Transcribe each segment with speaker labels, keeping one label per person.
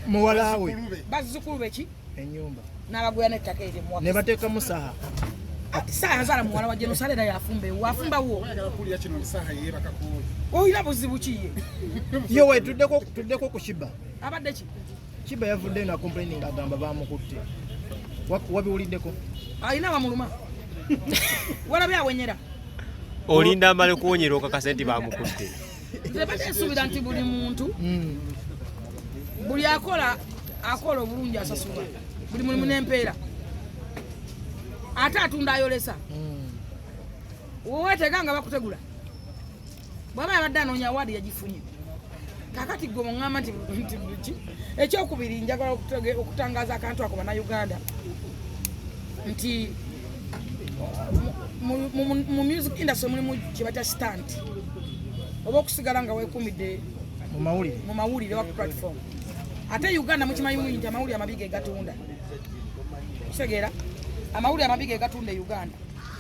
Speaker 1: Muwala we.
Speaker 2: Bazzukulu be ki?
Speaker 1: Ennyumba.
Speaker 2: N'abagwira n'ettaka eryo muwa.
Speaker 1: Ne bateekamu Saha.
Speaker 2: Ati Saha yazaala muwala wa General Saleh era yafumba ewo. Afumba wo.
Speaker 3: Oyagala kuwulira kino nti Saha yeebaka ku oyo.
Speaker 2: Olina buzibu ki ye?
Speaker 1: Ye we tuddeko ku Shiba.
Speaker 2: Abadde ki?
Speaker 1: Shiba yavuddeyo na complaining agamba baamukutte. Wabiwuliddeko?
Speaker 2: Alina bamuluma. Walabye awenyera.
Speaker 4: Olinda amale kuwonyera okakasa nti bamukutte.
Speaker 2: Nze badde nsuubira nti buli muntu buli akola akola obulungi asasulwa buli mulimu n'empeera ate atunda ayolesa weweetega nga bakutegula bwaba yabadde anoonya awaadi yagifunye. Kakati gwe muŋŋamba nti ki ekyokubiri njagala okutangaza akantu ako bannayuganda nti mu music industry mulimu kye batya stunt oba okusigala nga weekumidde
Speaker 1: mu
Speaker 2: mawulire wa platform. Ate Uganda mukimanyi mulungi nti amawulire amabi ge gatunda. Kitegeera amawulire amabi ge gatunda e Uganda.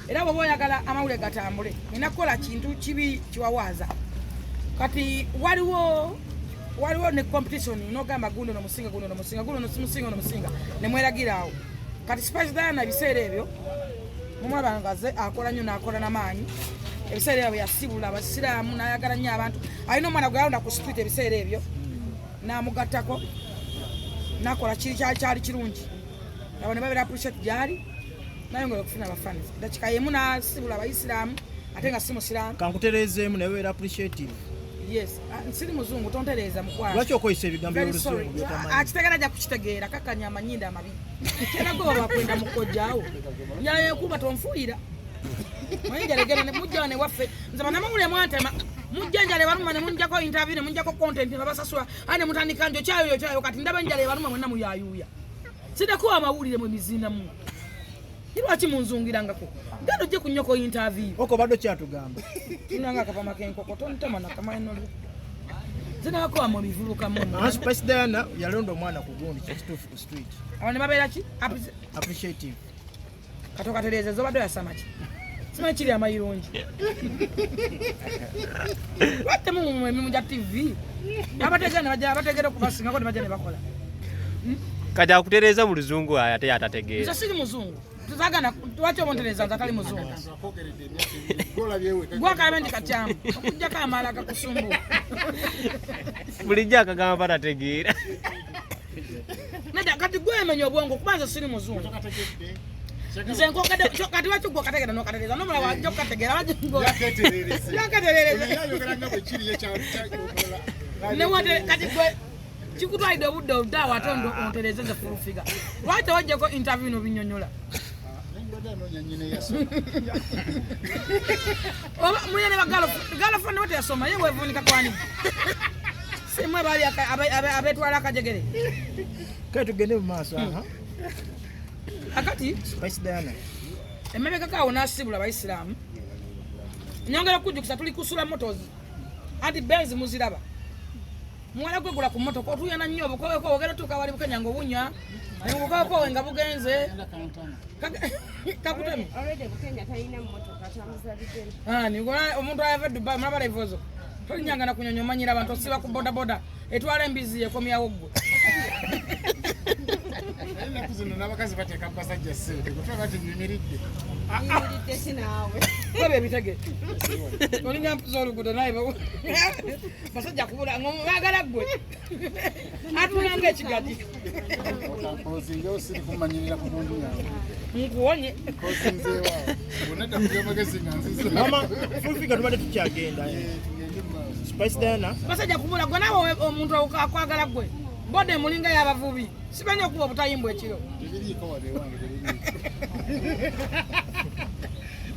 Speaker 2: Era bw'oba oyagala amawulire gatambule olina kukola kintu kibi kiwawaaza. Kati waliwo ne competition n'ogamba gundi ono musinga, gundi ono musinga, gundi ono simusinga, ono musinga, ne mweragira awo. Kati Spice Diana ebiseera ebyo mumulaba nga aze akola nnyo n'akola n'amaanyi. Ebiseera ebyo yasibula abasiraamu n'ayagala nnyo abantu. Alina omwana gwe yalonda ku street ebiseera ebyo n'amugattako n'akola kiri kyali kirungi. Abo ne babeera appreciate gy'ali nayongera okufuna abafani. Dakika y'emu n'asibula abayisiraamu ate nga si musiraamu.
Speaker 1: Kankutereezeemu naye beera appreciative.
Speaker 2: Yes, siri muzungu tontereeza mukwano.
Speaker 1: Lwaki okozesa ebigambo
Speaker 2: Very sorry.
Speaker 1: by'oluzungu by'otamanyi?
Speaker 2: Akitegera ajja kukitegeera kakanya amanyinda amabi. Kyera gwe bakwenda mukojjaawo. Njala yekuba tonfuuyira. Manyi njala egenda ne mujja ne waffe. Nze bannamawulire mwantema. Mujja njala ebaluma ne munjjako interview ne munjjako content ne babasasula. Aye ne mutandika njo kyayo kyayo kati ndaba enjala ebaluma mwenna muyayuuya. Siddako amawulire mwe mizinda mu. Ni lwaki munzungirangako? Genda ojje ku nnyoko interview.
Speaker 1: Oko obadde okyatugamba.
Speaker 2: Tunanga akapama k'enkoko tontema nakamanyi noli. Zinako amwe bivuluka mu.
Speaker 1: Spice Diana yalonda omwana ku gundi kituufu ku street.
Speaker 2: Abo ne babeera ki?
Speaker 1: Appreciative.
Speaker 2: Katoka tereeza zobadde oyasama ki? Simanyi kiri amayirungi. Lwaki temumumwa emirimu gya TV? Abategeera ne bajja, abategeera okubasingako ne bajja ne bakola.
Speaker 4: Kati akutereeza mu luzungu ate atategeera.
Speaker 2: Nze siri muzungu. Tuzagana lwaki obontereza nze atali muzungu? Gwakalabe nti katyamu okuggyako amaala agakusumbuwa.
Speaker 4: Bulijjo akagamba batategeera.
Speaker 2: Nedda kati gwemenya obwongo kuba nze siri muzungu. Nze nkokedde kati lwaki gwe okategeera n'okategeeza n'omulala wajja okukategeera lwaki gwe
Speaker 3: Yakeeterereze.
Speaker 2: Yakeeterereze. Newate kati gwe kikutwalidde obudde oludde awo ate ontereze nze full figure. Lwaki tewajjako interview n'obinyonnyola? Oba mulina ne ba girlfriend we teyasoma ye weevuunika kwani? Si mmwe baali abeetwala akajegere.
Speaker 1: Kale tugende mu maaso, aha.
Speaker 2: Akati
Speaker 1: Spice Diana.
Speaker 2: Emabegako awo n'asibula abayisiraamu. Nyongera okujjukiza tuli kusula Motors. Anti Benz muziraba. Muwala gwe gula ku mmotoka otuuyana nnyo obukoweko ogenda otuuka wali Bukenya ng'obunya. Obukoweko nga bugenze. Kakutemi.
Speaker 5: Already Bukenya talina mmotoka atambuza bigere.
Speaker 2: Ani omuntu ayava e Dubai mulaba levozo. Tolinyanga na kunyonya omanyira abantu osiba ku bodaboda etwala embizi yekomyawo ggwe.
Speaker 3: Ennaku zino n'abakazi bateeka mu basajja ssente kutwala nti nyimiridde.
Speaker 5: Nyimiridde si naawe.
Speaker 2: Kwebyo ebitege. Olinga mpuza oluguudo naye basajja kubula baagala ggwe. Atula ng'ekigagi.
Speaker 3: Okankozingewo siri kumanyirira ku muntu yange.
Speaker 2: Nkuwonye.
Speaker 3: Nkozinzeewo. Bw'onadda ku byamagezi nga nzize.
Speaker 1: Mama, full figure tubadde tukyagenda.
Speaker 3: Tugende mu maaso.
Speaker 1: Spice Diana.
Speaker 2: Basajja kubula gwe naawe omuntu akwagala ggwe. Boda emulinga y'abavubi. Simanyi okuba obutayimbwa ekiro.
Speaker 3: Tebiriiko wano ewange tebiriiko.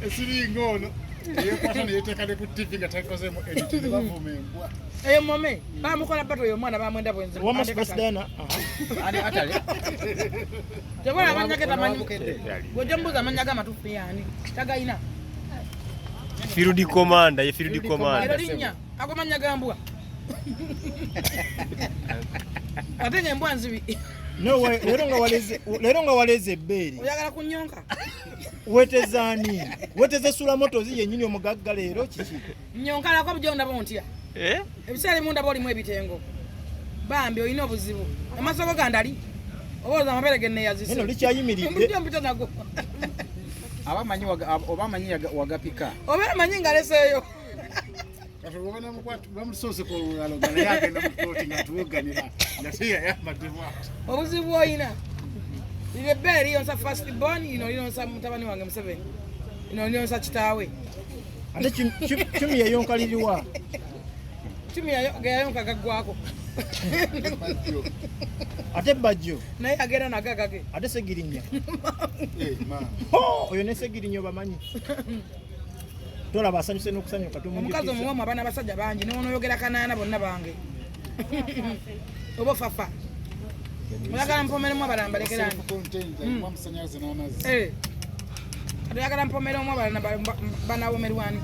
Speaker 3: Esiringa ono eyekwata neyeteeka ne ku TV nga takozeemu edit ne bavuma embwa.
Speaker 2: Eyo mome bamukola bato oyo omwana bamwenda bwenzi.
Speaker 1: Wama Spice Diana.
Speaker 6: Ani atale?
Speaker 2: Tebona amannya ge tamanyi.
Speaker 6: Bukedde.
Speaker 2: Gwe ojja mbuuza amannya ge amatuufu yaani? Tagayina.
Speaker 4: Field commander, ye field
Speaker 6: Field
Speaker 4: commander.
Speaker 2: Eryo linnya ago mannya ga mbwa. Ate ng'embwa nzibi.
Speaker 1: No, leero nga waleze ebbeere.
Speaker 2: Oyagala kunnyonka?
Speaker 1: Wetezaani? Weteze Sula Motors yennyini omugagga leero kiki?
Speaker 2: Nnyonka lako bulijjo ndaba ontya.
Speaker 4: Eh?
Speaker 2: Ebiseera ebimu ndaba olimu ebitengo. Bambi olina obuzibu. Amaaso go gandali. Oba oza amabere ge neyazise.
Speaker 1: Neno likyayimiridde.
Speaker 2: Bulijjo mpita nago.
Speaker 6: Aba amanyi oba amanyi wagapika.
Speaker 2: Oba amanyi ngaleseeyo.
Speaker 3: Kati oba namukwata bamusoose ku lugalo nga naye agenda mu kkooti nga tuwogganira nga teyayambadde bw'atyo.
Speaker 2: Obuzibu bw'olina. Lino ebbeere liyonsa first born, lino liyonsa mutabani wange Museveni. Lino liyonsa kitaawe.
Speaker 1: Ate Chumi yayonka liriwa?
Speaker 2: Chumi yayonka gaggwako.
Speaker 1: Ate Bajjo?
Speaker 2: Naye agenda nago agage.
Speaker 1: Ate Segirinya?
Speaker 3: Eh, ma.
Speaker 1: Ho! Oyo ne Segirinya obamanyi. Tolaba asanyuse n'okusanyuka, tumujjukiza.
Speaker 2: Omukazi omuwomu abaana abasajja bangi, n'onoyogera kanaana bonna bange. Oba ofafa. Oyagala mpomeremu abalala mbalekerani?
Speaker 3: Self-contained, like, amasannyalaze n'amazzi.
Speaker 2: Eh. Kati oyagala mpomeremu abalala banawomerwani?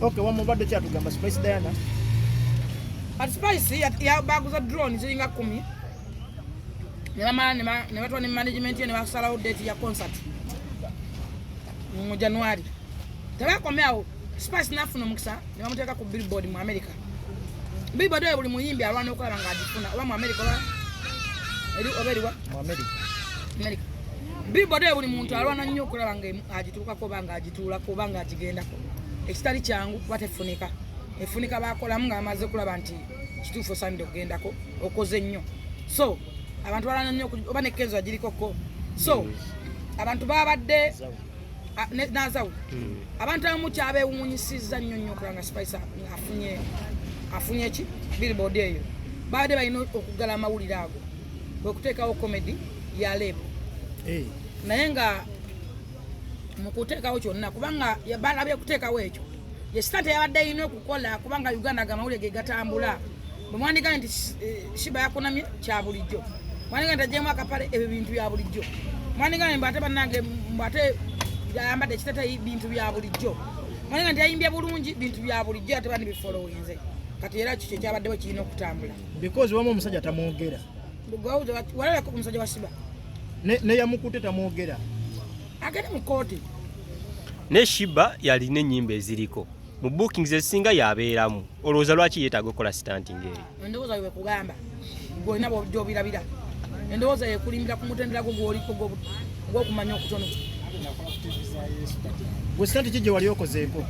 Speaker 1: Okay, wamma obadde kyatugamba Spice Diana.
Speaker 2: Kati Spice baguza drone ziringa 10. Ne bamala ne batwala ne management ye ne basalawo date ya concert. Mu January. Tebakomye awo. Spice n'afuna omukisa ne bamuteeka ku billboard mu America. Billboard eyo buli muyimbi alwana okulaba ng'agifuna oba mu America oba eri oba eriwa?
Speaker 1: Mu America.
Speaker 2: America. Billboard eyo buli muntu alwana nnyo okulaba nga agituukako oba ng'agituulako oba ng'agigendako. Ekitali kyangu kuba tefunika. Efunika baakolamu ng'amaze okulaba nti kituufu osaanidde okugendako, okoze nnyo. So abantu balwana nnyo oba ne Kenzo agirikoko. So abantu babadde n'azawu. Abantu abamu kyabeewuunyisizza nnyo nnyo okulaba nga Spice afunye ki? Billboard eyo. Babadde balina okuggala amawulire ago kwe kuteekawo comedy ya label. Naye nga mu kuteekawo kyonna kubanga balabye kuteekawo ekyo. Ye stunt yabadde erina okukola kubanga Uganda ga amawulire ge gatambula. Bwe mwandigambye nti Shiba yakunamye kya bulijjo. Mwandigambye nti aggyemu akapale ebyo bintu bya bulijjo. Mwandigambye mbu ate bannange mbu ate yayambadde ekiteeteeyi bintu bya bulijjo. Mwandigambye nti yayimbye bulungi bintu bya bulijjo ate bandi bifollowinze. Kati era kikyo ekyabaddewo kirina okutambula.
Speaker 1: Because wamu omusajja tamwogera.
Speaker 2: Walabako ku musajja wa Shiba.
Speaker 1: Ne yamukutte tamwogera.
Speaker 2: Agende mu kkooti.
Speaker 4: Ne Shiba yalina ennyimba eziriko. Mu bookings ezisinga yabeeramu. Olowooza lwaki yeetaaga okukola stunt ng'eyo?
Speaker 2: Endowooza yo ekugamba. Gwe olina gy'obirabira. Endowooza yo ekulimbira ku mutendera gwo gw'oliko gw'okumanya okutono.
Speaker 1: Gwe stunt ki gye wali okozeeko?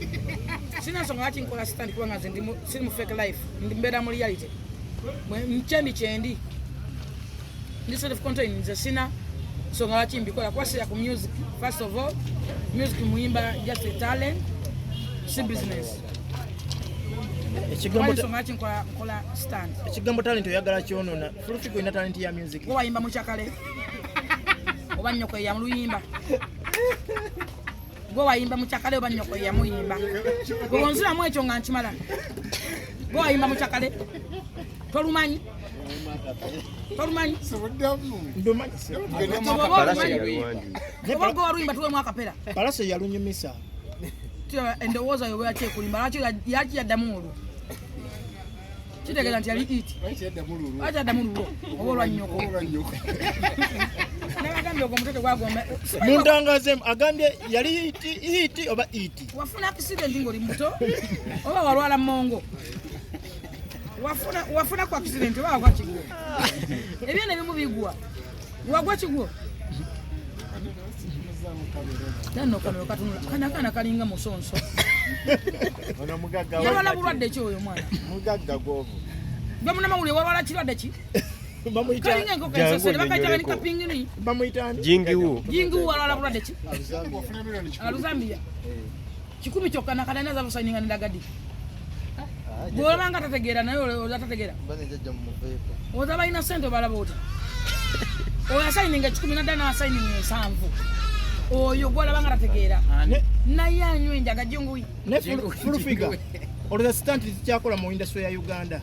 Speaker 2: Sina nsonga lwaki nkola stunt kubanga nze siri mu fake life, ndi mbeera mu reality. Kyendi kyendi. Ndi self contained, nze sina nsonga lwaki mbikola kuba sira ku music. First of all, music muyimba just a talent, si business.
Speaker 1: Ekigambo
Speaker 2: Nsonga lwaki nkola stunt.
Speaker 1: Ekigambo talent oyagala kyonona. Full figure olina talent ya music.
Speaker 2: Gwe wayimba mukyakale. Oba nnyoko ye yamuluyimba. Gwe wayimba mukyakale oba nnyoko ye yamuyimba. Gwe wonziramu ekyo nga nkimala. Gwe wayimba mukyakale. Tolumanyi? Tolumanyi?
Speaker 1: Ndumanyi.
Speaker 2: Oba gwe waluyimba tuwemu akapera.
Speaker 1: Palaso yalunyumisa.
Speaker 2: Endowooza yo lwaki ekulimba? Lwaki yaddamu olwo? Kitegeeza nti yali it.
Speaker 3: Lwaki yaddamu lulwo?
Speaker 2: Lwaki yaddamu lulwo? Oba olwa nnyoko?
Speaker 3: Oba olwa nnyoko.
Speaker 2: Nabagambye ogwo omutwe tegwagomba.
Speaker 1: Muntangazeemu, agambye yali it, it oba it?
Speaker 2: Wafuna accident ng'oli muto oba walwala mmongo? Wafuna ku accident oba wagwa kigwo? Ebyana ebimu bigwa. Wagwa kigwo? Nno kano katunula. Kano akaana kalinga musonso.
Speaker 7: Ono mugagga
Speaker 2: Yalwala bulwadde ki oyo omwana?
Speaker 7: Mugagga gwovu.
Speaker 2: Gwe munnamawulire walwala kirwadde ki?
Speaker 1: Bamuyita
Speaker 2: Kalinga enkoko ensosere, bakayita bani kapingini?
Speaker 1: Bamuyita ani?
Speaker 4: Jingiwu.
Speaker 2: Jingiwu walwala bulwadde ki? Aluzambia. 10 kyokka nakadde naza busayininga ne Dagadi. Bw'olaba nga tategeera naye oza tategeera.
Speaker 7: Bane jjajja mumuveeko.
Speaker 2: Oza balina ssente obalaba otya? Oyo asayininga 10 nadda n'asayininga 7. Oyo gw'olaba nga tategeera. Naye anywa enjaga jinguwi.
Speaker 1: Ne full figure. Olowooza stunt zikyakola mu industry ya Uganda?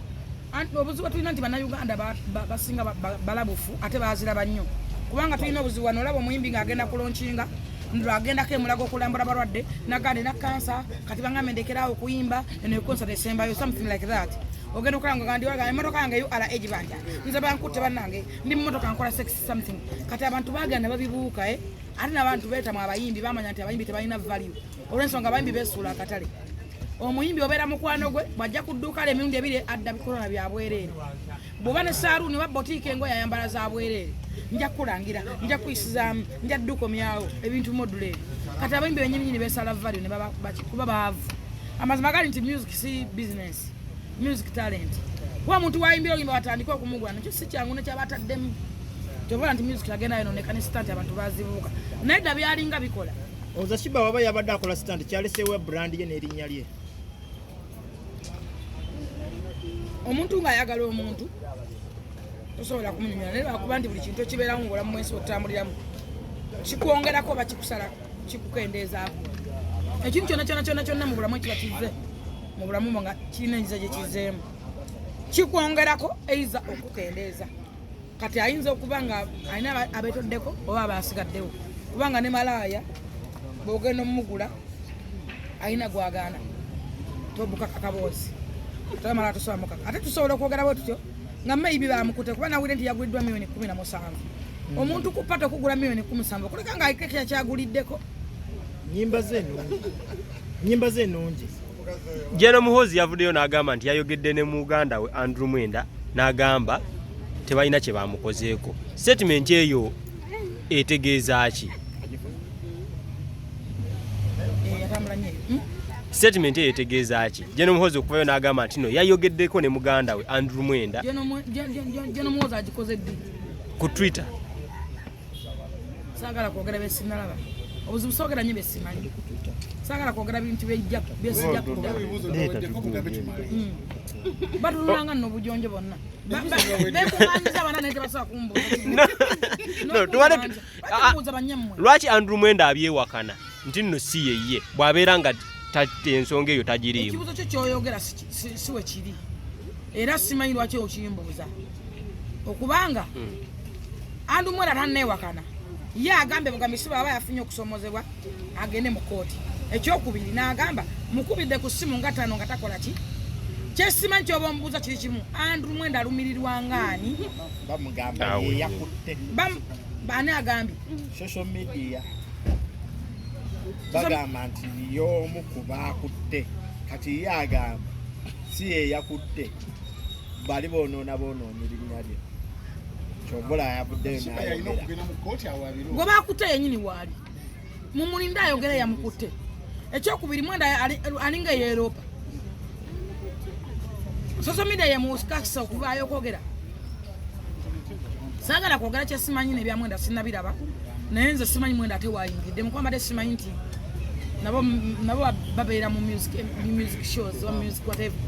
Speaker 2: Anti obuzibu tulina nti bannayuganda basinga balabufu ate baaziraba nnyo. Kubanga tulina obuzibu wano, olaba omuyimbi ng'agenda kulonkinga, ndulu agendako emulago okulambula balwadde, n'agamba nina kansa, kati bangambe ndekeraawo okuyimba, eno concert esembayo, something like that. Ogenda okulaba nga ndi walaga, emmotoka yange URA egibanja, nze bankutte bannange, ndi mu mmotoka nkola sex something. Kati abantu baagenda babibuuka, Ate n'abantu beetamwa abayimbi, bamanya nti abayimbi tebalina value. Olw'ensonga abayimbi beesuula akatale. Omuyimbi obeera mukwano gwe, bw'ajja ku dduuka lye emirundi ebiri adda bikolona bya bwereere. Bw'oba ne saaluuni oba botiika, engoye ayambala za bwereere, nja kukulangira, nja kuyisizaamu, nja ddukomyawo ebintu modula ebyo. Kati abayimbi bennyininyini besala value ne baba kuba baavu. Amazima gali nti music si business, music talent. Kuba omuntu wayimbira oluyimba watandika okumugula, nakyo si kyangu, nekyabataddemu. Kyovola nti music agenda yononeka ne stunt abantu bazibuuka, naye dda byalinga bikola.
Speaker 1: Oza Sheebah waba yabadde akola stunt, kyaleseewo brand ye n'erinnya lye.
Speaker 2: Omuntu ng'ayagala omuntu tosobola kumunyumira, naye lwakuba nti buli kintu ekibeeramu mu bulamu bwensi otambuliramu kikwongerako oba kikusala, kikukendeezaako. Ekintu kyonna kyonna kyonna kyonna mu bulamu ekiba kizze mu bulamu bwo nga kirina enjiza gye kizeemu, kikwongerako eiza okukendeeza. Kati ayinza okuba nga alina abetoddeko oba abasigaddewo, kubanga ne malaaya bw'ogenda omugula alina gwagaana tobukaka kaboozi tamala tosobola mukaka. Ate tusobola okwogera bwe tutyo nga maybe bamukute, kuba nawulire nti yaguliddwa miliyoni 17. Omuntu ku pata okugula miliyoni 17 okuleka nga aliko ekyaguliddeko.
Speaker 1: Nyimba ze ennungi, nyimba ze ennungi.
Speaker 4: General Muhoozi yavuddeyo n'agamba nti yayogedde ne muganda we Andrew Mwenda, n'agamba tebalina kye bamukozeeko. Statement eyo etegeeza ki?
Speaker 2: Yatambula nnyo eyo.
Speaker 4: Statement eyo etegeeza ki, General Muhoozi okuvayo n'agamba nti no yayogeddeko ne muganda we Andrew Mwenda?
Speaker 2: General Muhoozi agikoze ddi?
Speaker 4: Ku Twitter.
Speaker 2: Saagala kwogera byesinalaba. Obuzibu soogera nnyo byesimanyi, saagala kwogera bintu byesijja kudda.
Speaker 3: Ebibuuzo biweddeko, mugambe tumale.
Speaker 2: Batunulanga nno obujonjo bonna. Bekuŋŋanyiza abana naye tebasobola kumbuuza.
Speaker 4: No,
Speaker 2: Bakubuuza banyammwe.
Speaker 4: Lwaki Andrew Mwenda abyewakana nti nno si yeye, bw'abeera nga ensonga eyo tagiriimu?
Speaker 2: Ekibuuzo kyo kyoyogera si we kiri, era simanyi lwaki okimbuuza, okubanga Andrew Mwenda tanneewakana. Ye agambye bugambi si bwaba yafunye okusomozebwa agende mu kooti. Ekyokubiri n'agamba mukubidde ku ssimu nga 5 nga takola ki. Kyesimanyi kyoba omubuuza kiri kimu: Andrew Mwenda alumirirwa ngaani?
Speaker 7: Bamugamba
Speaker 4: Awo.
Speaker 7: ye yakutte.
Speaker 2: Baani agambye?
Speaker 7: Social media bagamba nti y'omu ku baakutte. Kati ye agamba si ye yakutte, bali bonoona boonoona erinnya lye. Kyovula yavuddeyo
Speaker 3: Sheebah yalina
Speaker 7: n'ayogera.
Speaker 3: okugenda mu kkooti awaabire.
Speaker 2: Gwe bakutte yenyini waali, mumulinde ayogere yamukutte. Ekyokubiri, Mwenda alinga eyeeropa social media yemusikakisa okuvaayo okwogera. Saagala kwogera kyesimanyi nebya Mwenda, sinabiraba, naye nze simanyi Mwenda ate wayingidde mukuba mbadde simanyi nti nabo babeera mu music shows oba music whatever.